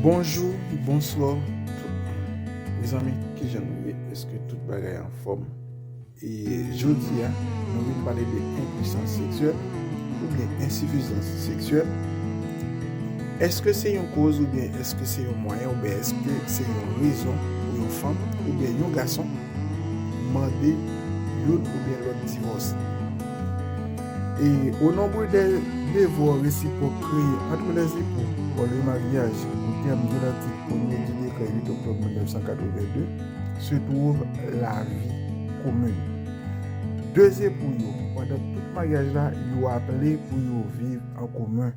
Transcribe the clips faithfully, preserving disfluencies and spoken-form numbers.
Bonjou, bonswa tout moun. Mezanmi, kijan nou ye? Èske tout bagay anfòm? E jodi a, nou vin pale de enpwisans seksyèl oubyen ensifizans seksyèl. Èske se yon koz oubyen èske se yon mwayen oubyen èske se yon rezon pou yon fanm oubyen yon gason mande youn oubyen lòt divòs? Et au nombre des devoirs réciproques créés entre les époux par le mariage au terme de l'article premier du décret huit octobre mil nèf san katrevenndè, se twouve lavi komin. De epou yo, pandan tout maryaj la, yo aple pou yo viv an komen,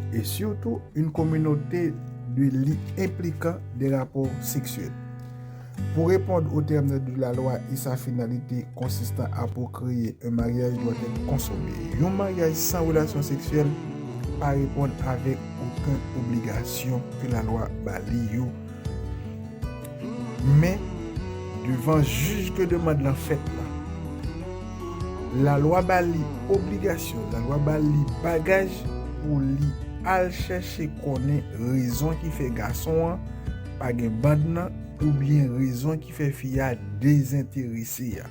e sitou yon kominote de li enplikan de rapò seksyèl. Pour répondre aux termes de la loi et sa finalité consistant à procréer, un mariage doit être consommé. Yon maryaj san relasyon seksyèl pa reponn avèk okenn obligasyon ke lalwa ba li yo. Men, devan jij ke demann lan fèt la, lalwa ba li obligasyon, lalwa ba li bagaj pou li al chèche konnen rezon ki fè gason an pa gen bann nan oubyen rezon ki fè fi a dezenterese a.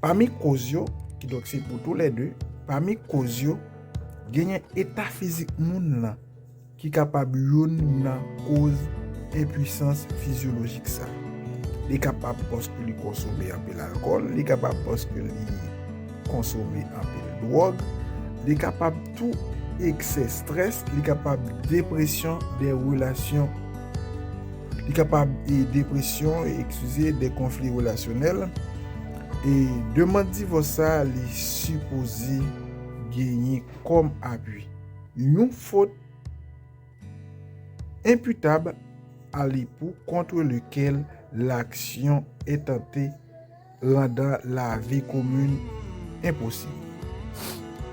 Pami koz yo, kidonk se pou toulède, pami koz yo, genyen eta fizik moun lan ki kapab youn nan koz enpwisans fizyolojik sa. Li kapab paske li konsome anpil alkòl, li kapab paske li konsome anpil dwòg, li kapab tou eksè strès, li kapab depresyon de relasyon, li kapab e depresyon, eskize, de konfli relasyonèl. E demann divòs sa, li sipoze genyen kòm apui yon fot imputable à l'époux contre lequel l'action est tentée, rendant la vie commune impossible.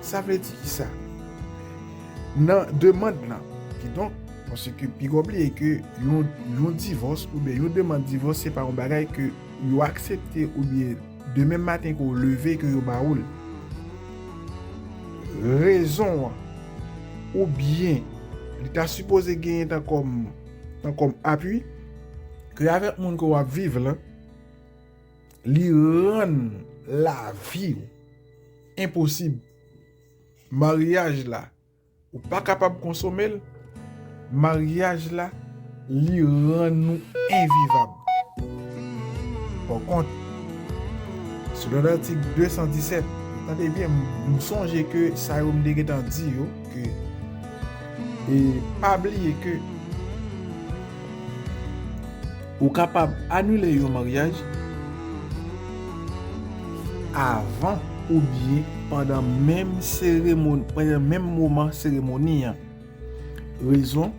Sa vle di ki sa? Nan demann lan, kidonk, paske piga w bliye ke yon, yon divòs oubyen yon demann divòs, se pa yon bagay ke yo aksepte oubyen demen maten ke w leve ke yo ba ou l. Rezon an, oubyen li ta sipoze genyen tan kòm, tan kòm apui, ke avèk moun ke w ap viv lan, li rann lavi w enposib. Maryaj la, ou pa kapab konsome l, maryaj la, li rann ou envivab. Pa kont, selon latik de san disèt, tande byen, m, m sonje ke sa yo m te gentan di yo, ke, e pa bliye ke ou kapab anile yon maryaj avan oubyen pandan menm seremoni, pandan menm moman seremoni an. Rezon,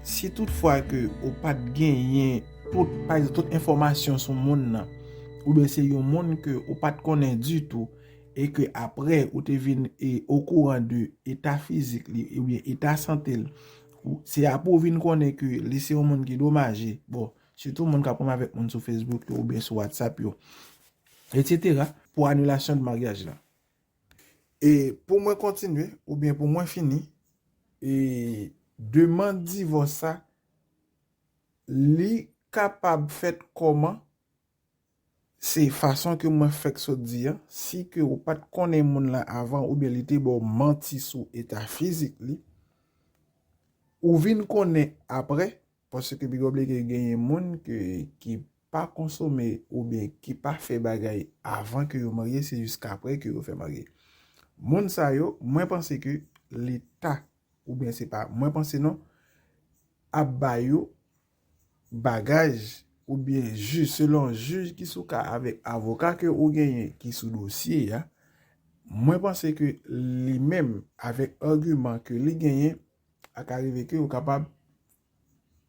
si toutfwa ke ou pa t genyen tout, pa egzanp, tout enfòmasyon sou moun nan, oubyen se yon moun ke ou pa t konnen ditou, e ke apre ou te vin e okouran de eta fizik li, oubyen eta sante l, ou, se apre ou vin konnen ke li se yon moun ki domaje. Bon, sitou moun k ap renmen avèk moun sou Facebook yo, oubyen sou WhatsApp yo, etsetera, pou anilasyon de maryaj la. E pou mwen kontinye, oubyen pou mwen fini, e demann divòs sa, li kapab fèt kòman? Se fason ke mwen fèk sot di an, si ke ou pa t konnen moun lan avan oubyen li te ba w manti sou eta fizik li, ou vin konnen apre, paske piga w bliye ke genyen moun ke, ki pa konsome oubyen ki pa fè bagay avan ke yo marye, se jiskapre ke yo fè marye. Moun sa yo, mwen panse ke Leta, oubyen se pa mwen panse non, ap ba yo bagaj oubyen jij, selon jij ki sou ka avèk avoka ke ou genyen ki sou dosye a, mwen panse ke li menm avèk agiman ke li genyen, a ka rive ke ou kapab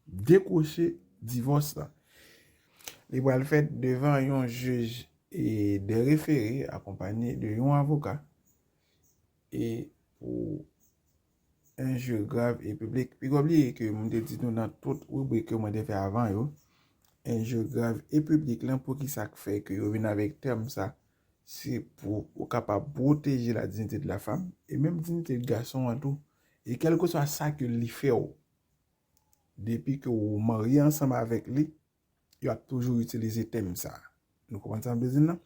dekwoche divòs la. Li pral fèt devan yon jij e de refere akonpanye de yon avoka e pou enjure grave et publique. Piga w bliye ke mwen te di nou nan tout ribrik ke mwen te fè avan yo, enjure grave et publique lan, poukisa k fè ke yo vin avèk tèm sa, se pou ou kapab pwoteje la dignité de la femme e menm dignité de gason an tou. E kèlkeswa sa ke li fè w, depi ke ou marye ansanm avèk li, yo ap toujou itilize tèm sa. Nou konprann sa m vle di nan?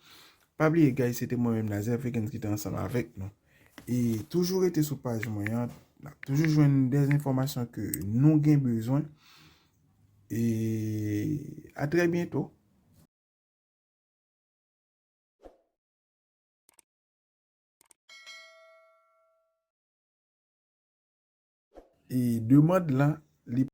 Pa bliye, guys, se te mwen menm Nazer Figgins ki te ansanm avèk nou. E toujou rete sou paj mwen an, n ap toujou jwenn de enfòmasyon ke nou gen bezwen. E a trè byento. E demann lan, li